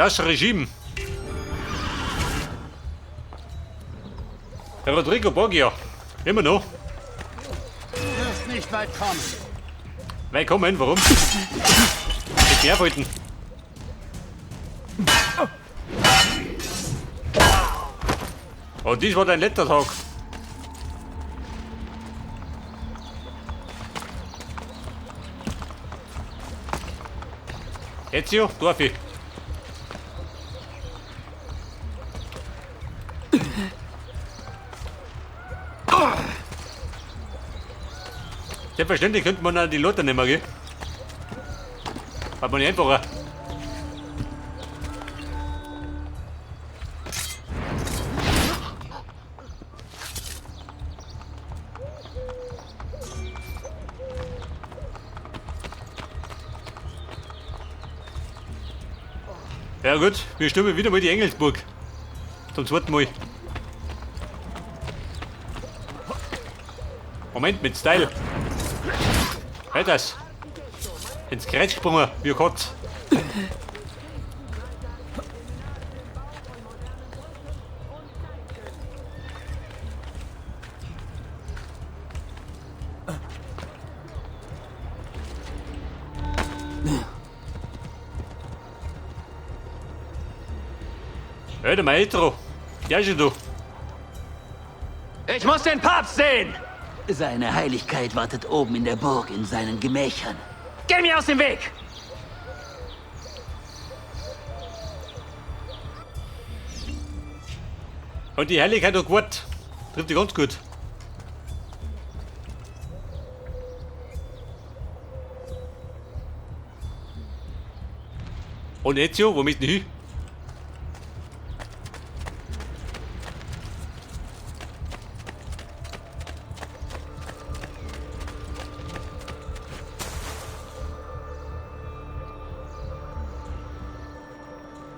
Das Regime. Rodrigo Borgia. Immer noch. Du wirst nicht weit kommen. Weit kommen? Warum? Ich mich aufhalten. Und dies war dein letzter Tag. Ezio, darf ich? Selbstverständlich könnte man auch die Lotte nehmen, gell? Hat man nicht einfacher. Ja gut, wir stürmen wieder mal die Engelsburg. Zum zweiten Mal. Moment, mit Style. Halt das. Ins Kreuz gesprungen, wie ein Kotz. Hey, der Maestro. Der ist schon da. Ich muss den Papst sehen! Seine Heiligkeit wartet oben in der Burg in seinen Gemächern. Geh mir aus dem Weg! Und die Heiligkeit hat gewartet. Trifft die ganz gut. Und Ezio, wo müssen hin?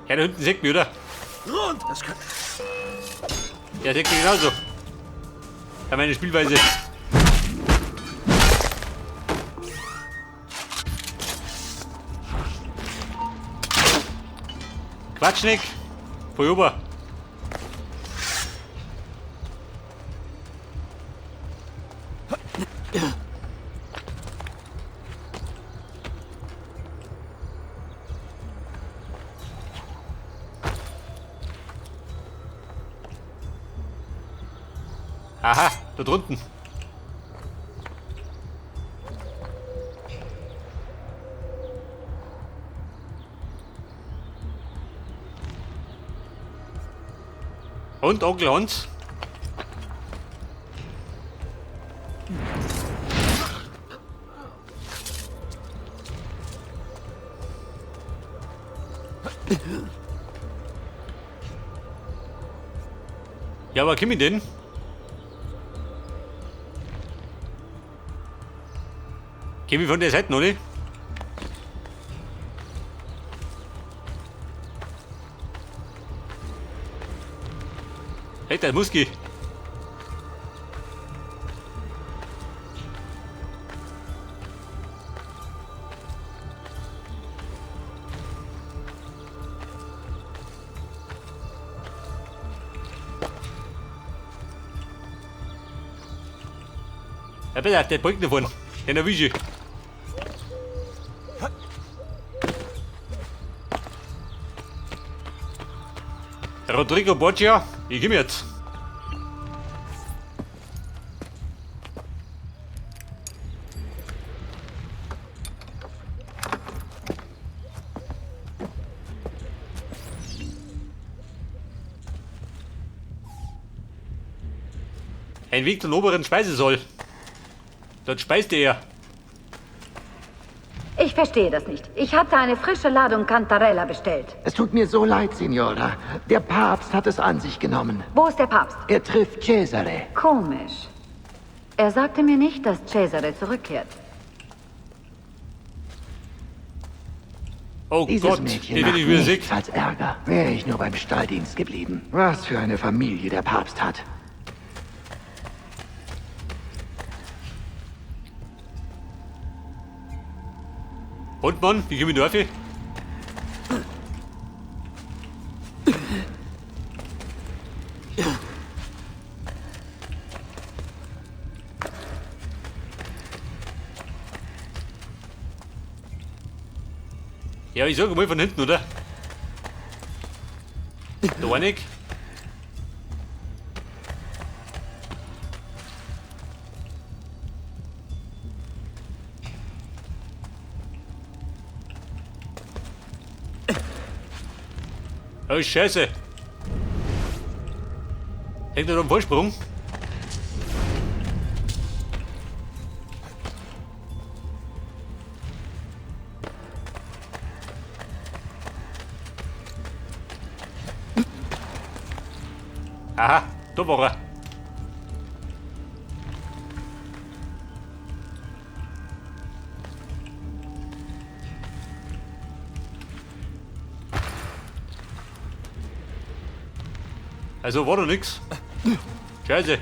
Ja, da hinten sieht mich, oder? Rund! Das kann. Ja, sieht mich genauso. Ja, meine Spielweise. Quatsch nicht. Voll ober. Aha, da drunten. Und Onkel Hans? Ja, aber komm ich denn? Komm ich von der Seite, oder? Hey, der Muski. Ja, bitte, der bringt davon. Den erwische ich. Rodrigo Borgia, ich komm jetzt. Ein Weg zum oberen Speisesaal. Dort speiste er. Ich verstehe das nicht. Ich hatte eine frische Ladung Cantarella bestellt. Es tut mir so leid, Signora. Der Papst hat es an sich genommen. Wo ist der Papst? Er trifft Cesare. Komisch. Er sagte mir nicht, dass Cesare zurückkehrt. Oh Dieses Gott, Mädchen den will macht ich wieder sehen. nichts als Ärger. Wäre ich nur beim Stalldienst geblieben. Was für eine Familie der Papst hat. Und Mann, wie komme ich da rauf? Ja, ich sag mal von hinten, oder? Da war nicht. Oh, Scheiße. Hängt er da am Vorsprung? Aha, da war er. Also war da nix. Scheiße.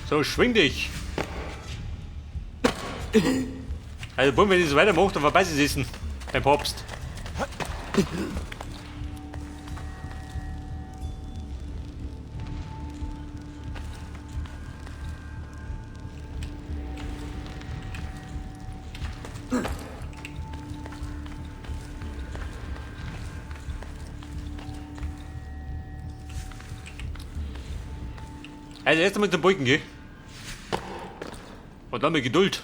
So, schwing dich. Also, Bumm, wenn ich so weitermache, dann vorbei sie essen. Beim Papst. Also erst einmal zum Balken gehen. Und dann mit Geduld.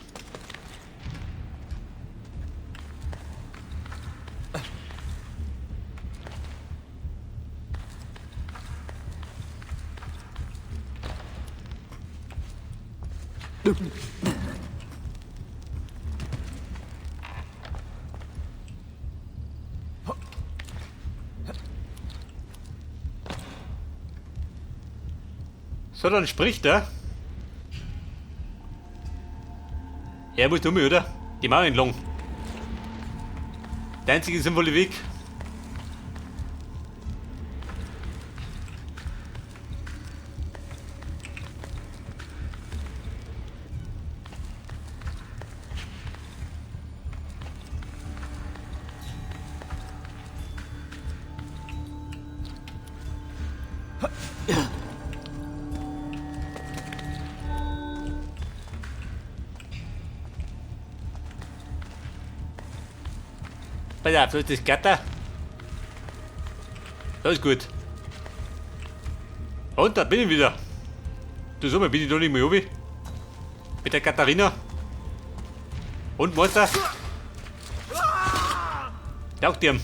So, dann spricht er. Er muss um, oder? Die Mauer entlang. Der einzige sinnvolle Weg. Pass auf, so ist das Gatter. Das ist gut. Und da bin ich wieder. Du sag mal, bin ich da nicht mehr oben? Mit der Katharina. Und Meister. Taugt ihm.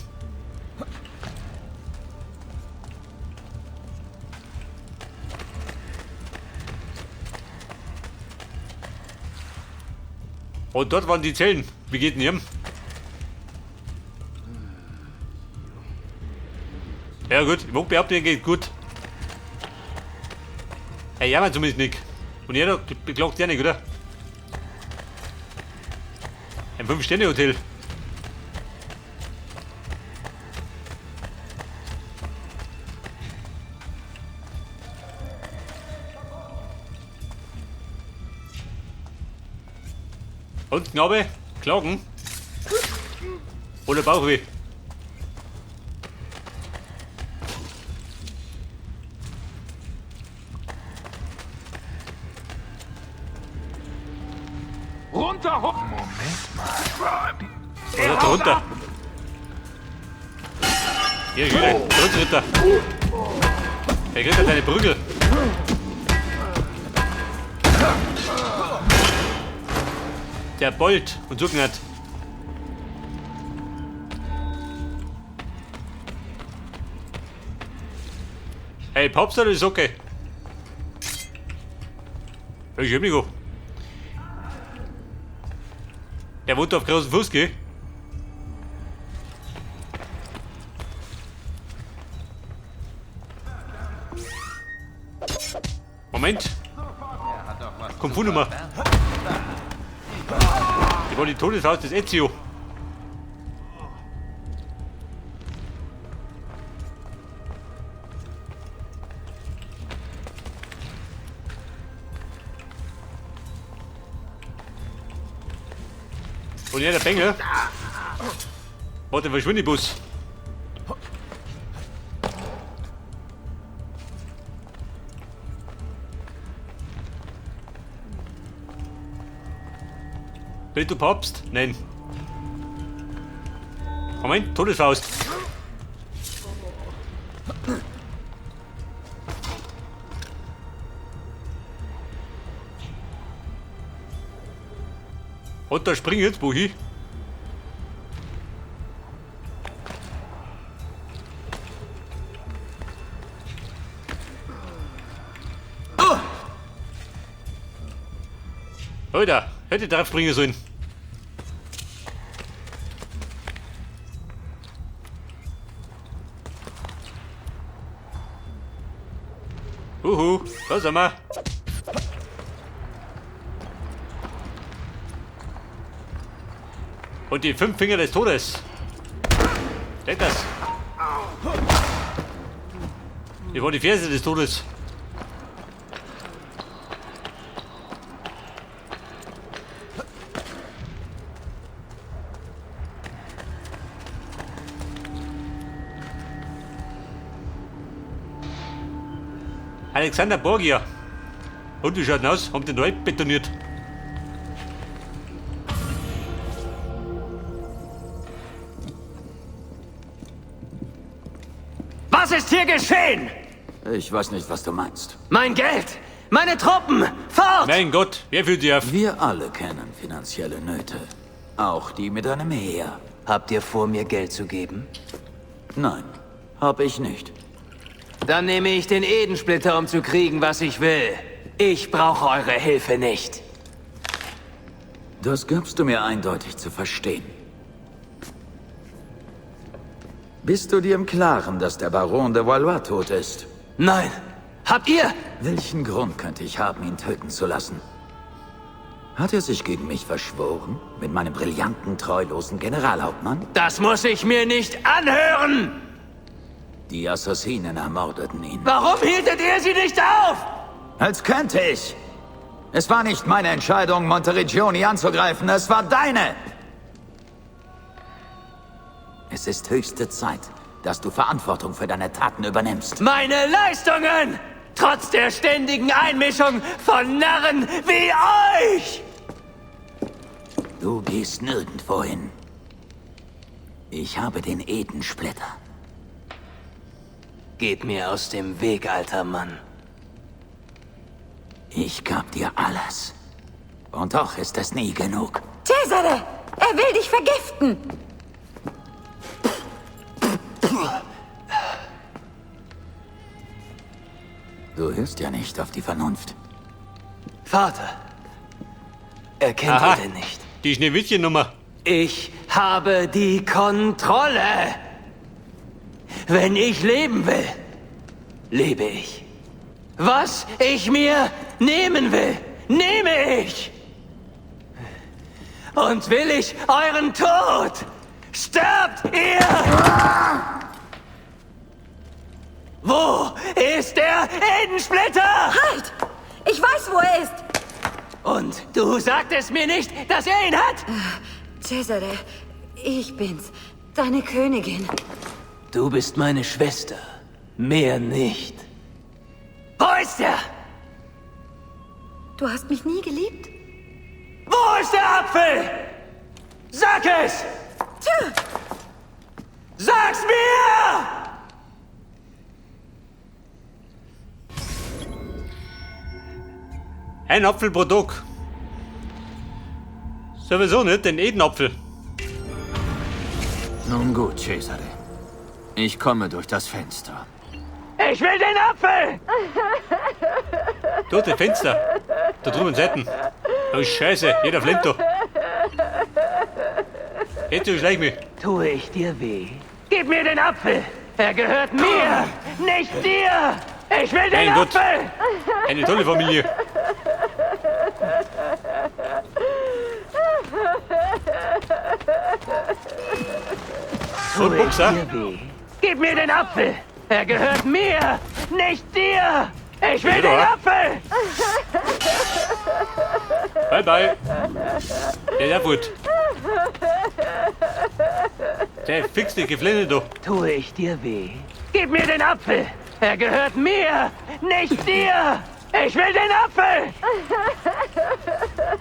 Und dort waren die Zellen. Wie geht denn ihm? Ja gut, ich mag behaupten, geht gut. Er jammert zumindest nicht. Und jeder beklagt ja nicht, oder? Ein 5-Sterne-Hotel. Und Knabe, klagen? Oder Bauchweh? Runter, hoch! Moment mal. Oder drunter. Hier, hier, drunter, Ritter. Wer kriegt denn deine Prügel? Der Bolt und so hat. Hey, Papst oder ist okay? Ich hab nicht. Der wohnt auf großen Fuß, gell? Moment. Kung Fu Nummer. Ich war die Todeshaus des Ezio. Und ja, der Bengel. Warte, Verschwindebus. Bin du Papst? Nein. Moment, Todesfaust. Und da spring jetzt, wohin? Alter, hätte drauf springen sollen. Uhu, da sind wir. Und die 5 Finger des Todes. Denk das. Hier war die Ferse des Todes. Alexander Borgia. Und wie schaut denn aus? Haben den neu betoniert. Was ist hier geschehen? Ich weiß nicht, was du meinst. Mein Geld! Meine Truppen! Fort! Mein Gott, wer fühlt sich auf? Wir alle kennen finanzielle Nöte. Auch die mit einem Heer. Habt ihr vor, mir Geld zu geben? Nein, hab ich nicht. Dann nehme ich den Edensplitter, um zu kriegen, was ich will. Ich brauche eure Hilfe nicht. Das gabst du mir eindeutig zu verstehen. Bist du dir im Klaren, dass der Baron de Valois tot ist? Nein. Habt ihr? Welchen Grund könnte ich haben, ihn töten zu lassen? Hat er sich gegen mich verschworen? Mit meinem brillanten, treulosen Generalhauptmann? Das muss ich mir nicht anhören! Die Assassinen ermordeten ihn. Warum hieltet ihr sie nicht auf? Als könnte ich! Es war nicht meine Entscheidung, Monteriggioni anzugreifen, es war deine! Es ist höchste Zeit, dass du Verantwortung für deine Taten übernimmst. Meine Leistungen! Trotz der ständigen Einmischung von Narren wie euch! Du gehst nirgendwo hin. Ich habe den Edensplitter. Geht mir aus dem Weg, alter Mann. Ich gab dir alles. Und doch ist es nie genug. Cesare! Er will dich vergiften! Du hörst ja nicht auf die Vernunft. Vater, erkennt Aha. ihr denn nicht? Die Schneewittchen-Nummer. Ich habe die Kontrolle. Wenn ich leben will, lebe ich. Was ich mir nehmen will, nehme ich. Und will ich euren Tod, sterbt ihr! Wo ist der Edensplitter? Halt! Ich weiß, wo er ist! Und du sagtest mir nicht, dass er ihn hat? Cesare, ich bin's. Deine Königin. Du bist meine Schwester. Mehr nicht. Wo ist er? Du hast mich nie geliebt? Wo ist der Apfel? Sag es! Tja. Sag's mir! Ein Apfel pro Tag. Sowieso nicht, den Edenapfel. Nun gut, Cesare. Ich komme durch das Fenster. Ich will den Apfel! Durch das Fenster. Da drüben Seiten. Oh Scheiße, jeder flennt da. Jetzt du schleich mich. Tue ich dir weh? Gib mir den Apfel! Er gehört mir, nicht dir! Ich will den Mein Gott. Apfel! Eine tolle Familie. Und Tue ich Buchser. dir weh? Gib mir den Apfel! Er gehört mir, nicht dir! Ich will Ja. den Apfel! Bye bye. Ja, ja, gut. Der fix die Geflenne da. Tue ich dir weh? Gib mir den Apfel! Er gehört mir, nicht dir! Ich will den Apfel!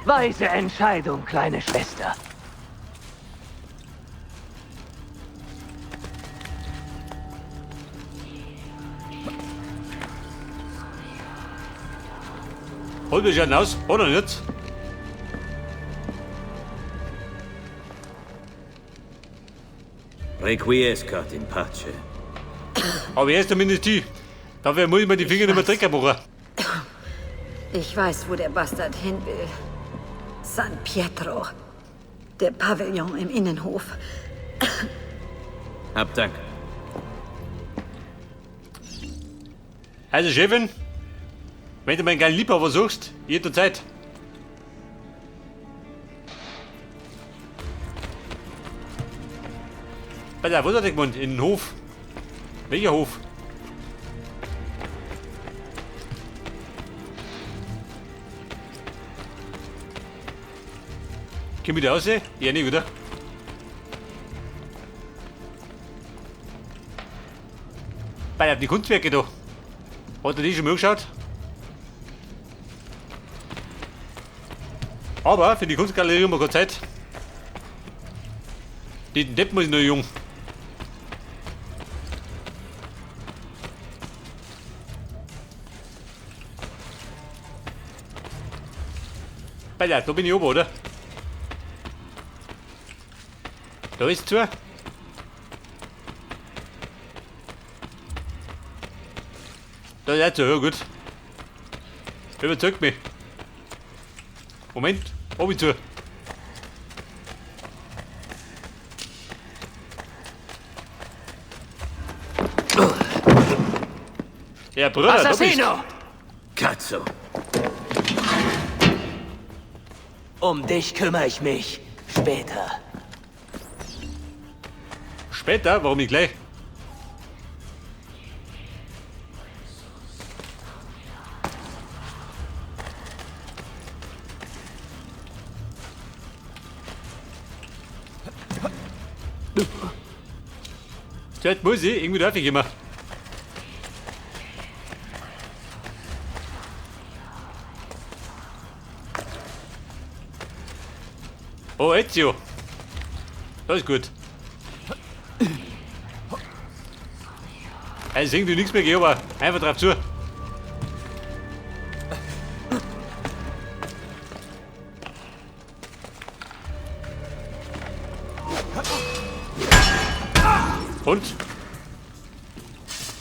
Weise Entscheidung, kleine Schwester. Hol mich einen aus, oder nicht? Requiescat in pace. Aber er ist zumindest die. Dafür muss ich mir die Finger nicht mehr dreckig machen. Ich weiß, wo der Bastard hin will. San Pietro. Der Pavillon im Innenhof. Hab Dank. Also, Chefin, wenn du meinen kleinen Liebhaber suchst, jederzeit. Pass auf, wo hat der gewohnt? In den Hof. Welcher Hof? Komm ich da raus? Ja, nicht, oder? Bei die Kunstwerke da. Hat er die schon mal angeschaut? Aber für die Kunstgalerie haben wir keine Zeit. Den Depp muss ich noch jung. Alter, da bin ich oben, oder? Da ist zu. Da ist auch zu, ja gut. Überzeugt mich. Moment, oben zu. Ja, Bruder, da bist du. Assassino! Cazzo. Um dich kümmere ich mich. Später. Später? Warum nicht gleich? Zuerst muss ich, irgendwie darf ich immer. Oh, Ezio. Das ist gut. Also irgendwie nichts mehr, aber einfach drauf zu. Und?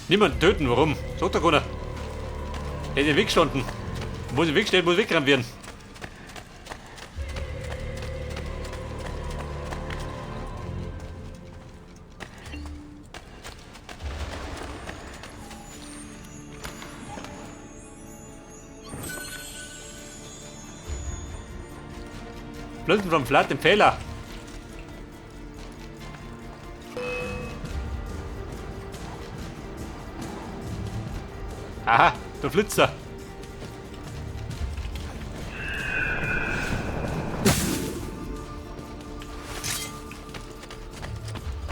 Niemanden töten, warum? Sagt doch keiner. Der ist im Weg gestanden. Wo sie im Weg steht, muss weggerannt werden. Pflanzen vom Flat im Fehler. Aha, der Flitzer.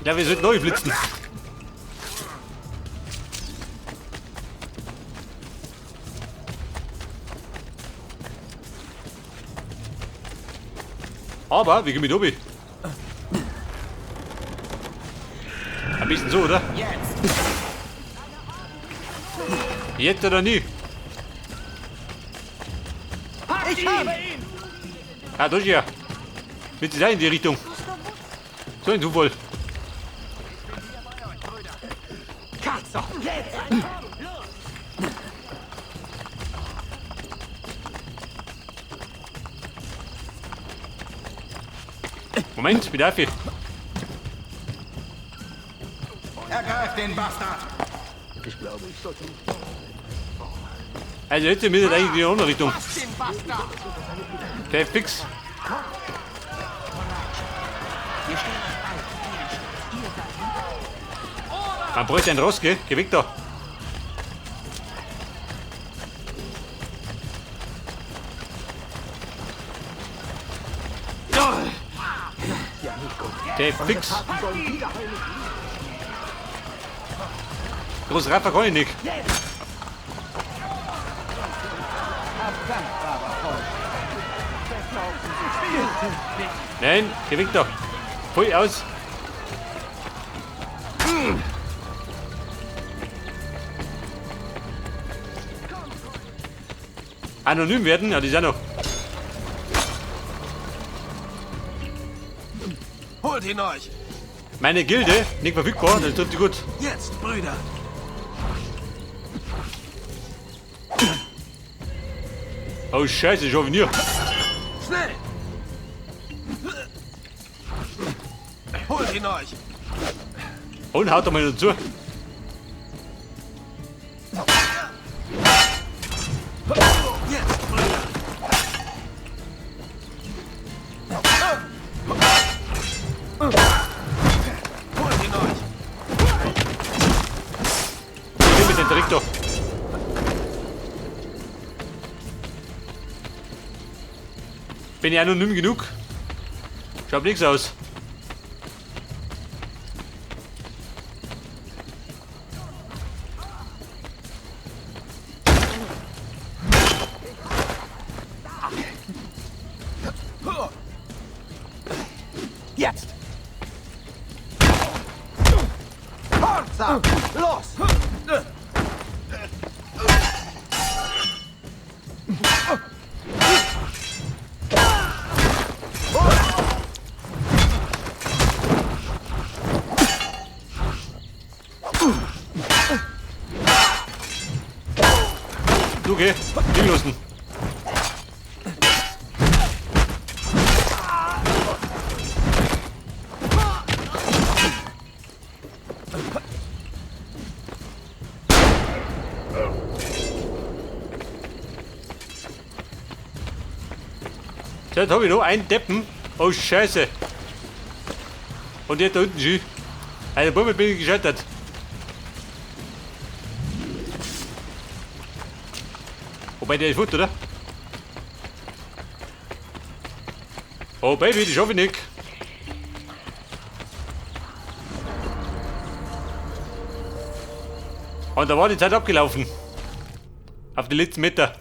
Ja, wir sollten neu flitzen. Aber wir gehen mit Obi. Ein bisschen so, oder? Jetzt oder nie? Ich habe ihn! Ah, durch hier. Mit da in die Richtung. So ein Zufall. Moment, wie darf ich? Ergreift den Bastard! Ich glaube, ich sollte nicht. Also jetzt müssen wir eigentlich in die andere Richtung. Der fix. Man bräuchte einen Ross, gell? Geh weg da. Der fix. Groß Raffer kann ich nicht. Nein, geh weg da. Voll aus. Anonym werden? Ja, die ist auch noch. Holt ihn euch! Meine Gilde, nicht verfügbar, das trifft sich gut. Jetzt, Brüder! Oh Scheiße, ich hoffe nie. Schnell! Holt ihn euch! Und haut doch mal dazu. Jetzt, Brüder! Holt ihn euch! Geh mit dem Dreck da. Bin ich anonym genug? Schaut nichts aus. Jetzt! Forza! Los! Du geh, liegen lassen. Jetzt hab ich noch einen Deppen. Oh Scheiße. Und der da unten schon. Eine Bombe bin ich gescheitert. Wobei der ist fort, oder? Oh Baby, das schaffe ich nicht. Und da war die Zeit abgelaufen. Auf die letzten Meter.